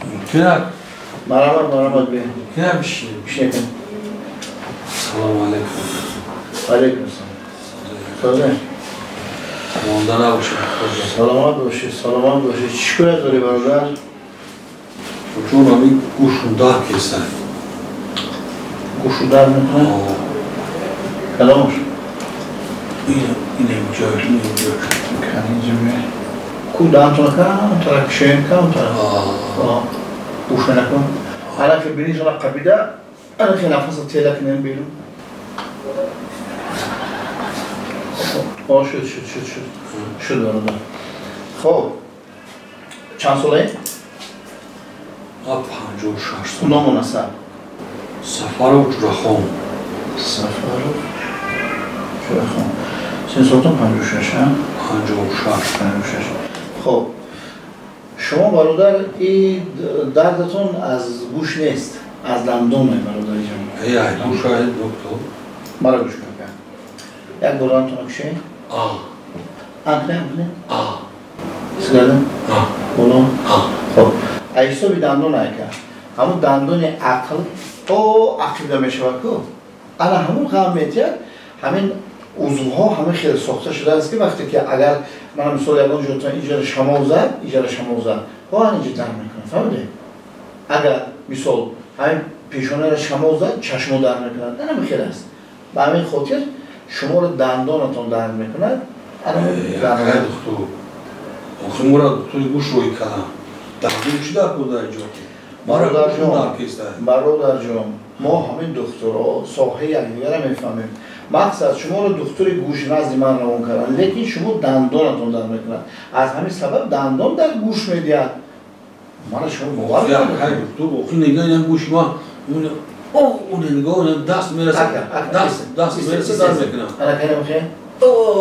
Мумкин Марҳамат, марҳамат, бе. Мумкин бишинем. Бишинем. Салом алейкум. Алейкум салом. Созем. Монда набошед. Саломат бошед, саломат бошед. Чӣ шикоят дорӣ, бародар? Чун ҳамин гӯшум дард кеста. Гӯшу дард мекунад? Кадомаш? Инем ҷой, инем ҷой. Канинҷо ме. Ку даҳантона камтара кушоем, камтара. Гӯша накун. Ана ки бинитона қабида, ана ки нафаса тела кунем берун. О, шуд, шуд, шуд, шуд. Шуд, бародар. Хоб. Чанд солае? 56 сол. Ному насаб? Сафаров Ҷурахон. Сафаров Ҷурахон. Син солтон 56, а? 56. 56. Хоб. Шумо, бародар, и дардатон аз гӯш нест, аз дандоне, бародари ҷон. Эй, ай гӯш ай, доктор. Мара гӯш кун. Як бор дандонтонро кушоед. А. Анкне, анкне. А. Ҳис кардем? А. Боло? А. Хоб. Аз ҳисоби дандон айка. Ҳамун дандони ақл о ақида мешавад ку. Ана ҳамун ғам метиҳад, ҳамин узвҳо ҳамин хел сохта шудааст, ки вақте ки агар мана мисол ягон ҷотон иҷара шамол зад, иҷара шамол зад, ҳо инҷа дард мекунад, фаҳмидед? Агар мисол ҳамин пешонаро шамол зад, чашмо дард мекунад. Ана ҳамин хел аст. Ба ҳамин хотир шуморо дандонатон дард мекунад. Ана ҳамин Акай духтур. Охир мора духтури гӯш рӯй кардам. Дандон чӣ дард буд дар инҷо? Мара гӯшум дард кеста. Бародарҷон, мо ҳамин духтуро соҳаи якдигара мефаҳмем. Мақсад шуморо духтури гӯш назди ман равон карданд, лекин шумо дандонатон дард мекунад. Аз ҳамин сабаб дандон дар гӯш медиҳад. Мана шумо бовар Акай духтур, охир нигоҳ инам гӯши ман, о, он нигоҳ, даст мерасад, даст мерасад, дард мекунад. Ана кани мехе?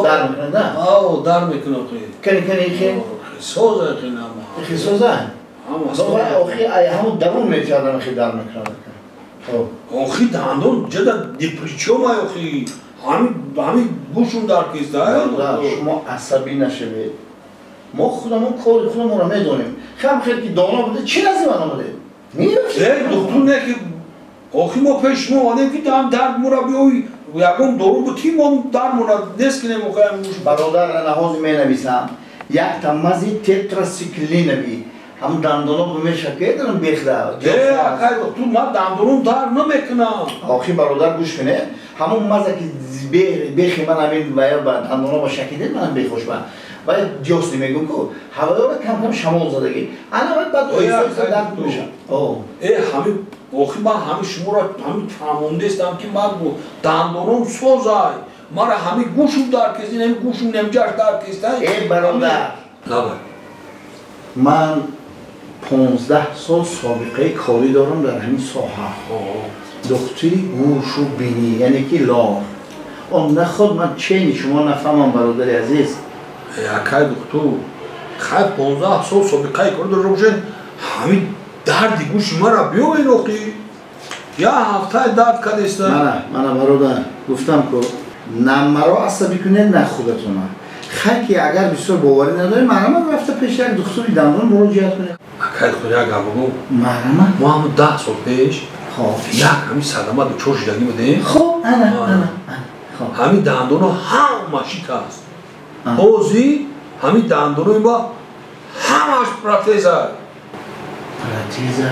Дард мекунад, на? О, дард мекунад охир. Кани, кани хе? Соза хе нама. Хе соза? Охир ай ҳамун дарун метиҳад, ана хе дард мекунад. Охир дандон ҷада депричом ай охир. Ҳамин гӯшум дард кеста. Шумо асабӣ нашавед. Мо худамон кори худамонро медонем. Хам хел ки доно буде, чӣ назди ман омадед? Э, духтур не ки охир мо пеш шумо омадем ки дард мура биёй, ягон дору бутӣ мо дард мура нест кинем охир гӯш. Бародар, ана ҳозир менависам. Якта мази тетрациклинови. Ҳамун дандоно бимешакеданам бехда. Э, акай духтур, ман дандоном дард намекунам. Охир бародар, гӯш кунед. Ҳамун маза ки бехи ман ҳамин ба дандоно ба шакидед, манам бехош ба. Вай диёсни мегӯм ку, ҳавоёра кам-кам шамол задагӣ. Ана вай баъд оҳиста дард мешавад. Э, ҳамин охир ман ҳамин шуморо ҳамин фаҳмондестам, ки ман бо дандоном созай. Мара ҳамин гӯшум дард кест, ин ҳамин гӯшум немҷаш дард кест. Э, бародар. Лабай. Ман 15 сол собиқаи корӣ дорам дар ҳамин соҳа. Духтури гӯшу бинӣ, яъне ки лор. Он наход ман чени шумо нафаҳмам, бародари азиз. Акай духтур, хай 15 сол собиқаи корӣ дошта бошед, ҳамин дарди гӯши мара биёвед охи. Я ҳафтаи дард кардеста. Мана, мана бародар, гуфтам ку, на маро асабӣ кунед, на худатона. Хай ки агар бисёр боварӣ надоред, марҳамат, рафта пеши як духтури дандон муроҷиат кунед. Акай духтур, як гап бигӯ. Марҳамат. Мо ҳамун 10 сол пеш як ҳамин садама дучор шудагӣ будем. Хоб, ана, ана, ана. Ҳамин дандоно ҳама шикаст. Ҳозир ҳамин дандонои ма ҳамаш протеза. Протеза?